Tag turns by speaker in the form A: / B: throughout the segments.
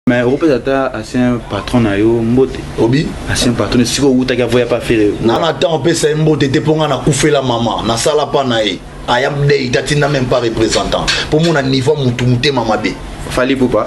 A: Mais okopesa ata ancien patron na yo mbote?
B: Obi?
A: Ancien patron, esika owutaki, avoya pa Ferre.
B: Na ntango opesa ye mbote te, mpo nga nakufela mama, nasala mpa na ye, aya dei tatinda même pas représentant mpo mona niveau mutu motema mabe.
A: Fally Ipupa?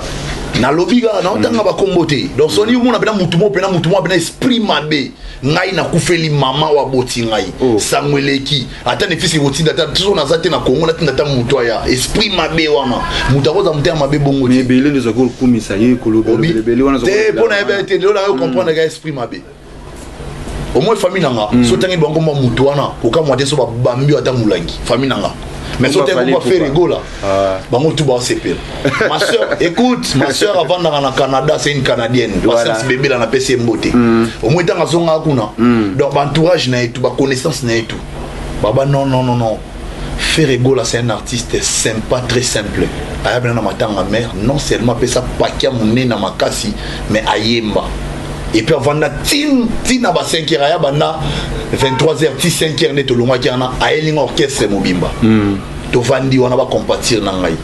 B: Nalobi kaka, naotanga bakombo te. Donc soni omona mpena mutu moko, mpena mutu moko, mpena esprit mabe. Ngai nakufeli mama oyo aboti ngai.
A: Oh.
B: Sango eleki, ata nefisi kotinda, ata soso naza te na Kongo, natinda ata motu aya. Esprit mabe wana, moto akoza motema mabe bongo
A: mais
B: te.
A: Ebele nde ozalaki kokumisa ye,
B: Obi
A: kolobela wana.
B: Te, mpo na yeba te, lelo nayo comprendre ka esprit mabe. Au moins famille nanga, so otangi bango mwa mutu wana, okamwa te so babambi ata molangi famille nanga. Mais so otangi komba Ferre Gola, bango tu baosepela. Ma soeur, écoute, ma soeur avandaka na Canada, c'est une Canadienne. Patience Bebela, napesi ye mbote. Au moins ntango azongaka kuna, donc baentourage na ye tu, baconnaissance na ye tu, baba: «Non, non, non, non, Ferre Gola, c'est un artiste sympa, très simple.» Aya na matanga mare, non seulement apesa pakia monene na makasi, mais ayemba et puis avanda ntina ba 5 heures, aya banda 23 heures ti 5 heures nde tolongwaki wana. Ayelinga orchestre mobimba, tovandi wana, bacompatir na ngai.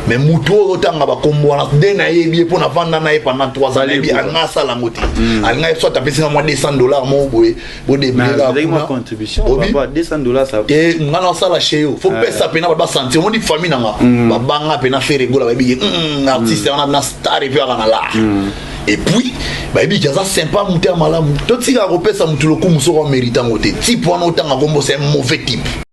B: Mais mutu oyo otanga bakombo wana nde nayebi ye, mpo navanda na ye pendant 3 ans. Nayebi alinga asala yango te, alinga soit apesinga mwa 200 $ moko boye.
A: Bodebelete.
B: Nga nasala chez yo, faut pesa mpena bato basentir. Omoni famille nanga, babanga mpena Ferre Gola, bayebi ke artiste wana na star, et puis aka na lar, et puis bayebi ke aza sympa, motu ya malamu. Totikaka kopesa motu lokumu soko amérite yango te. Type wana otanga kombo, c'est un mauvais type.